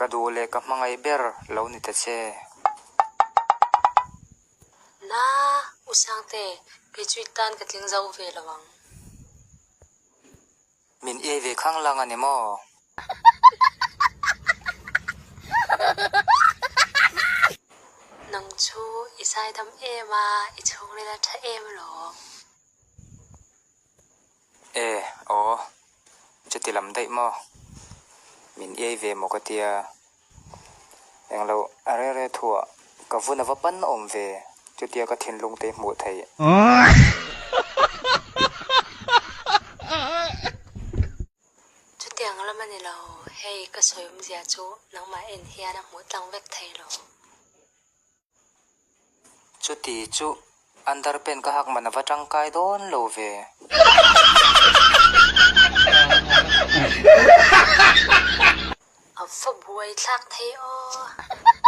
Ka duh leh ka hmangaih ber lo ni ta che. Na, U Sangte, kei chu i tan ka tling zo ve lo ang. Min iai ve khang lang a ni maw? Nang chu i zaidam em a, i chhungril a tha em alawm. E, aw, chuti lam daih maw? Min iai ve maw ka tia. Englo a re re thuah ka vun a va pan awm ve, chutia ka thinlung te hmuh theih. Chutiang lam a ni lo, hei ka sawi awmzia chu nangmah en hian a hmuh tlang vek thei lo. Chuti chu underpant ka hak man a va tangkai dawn lo ve. A va buai thlak thei aw.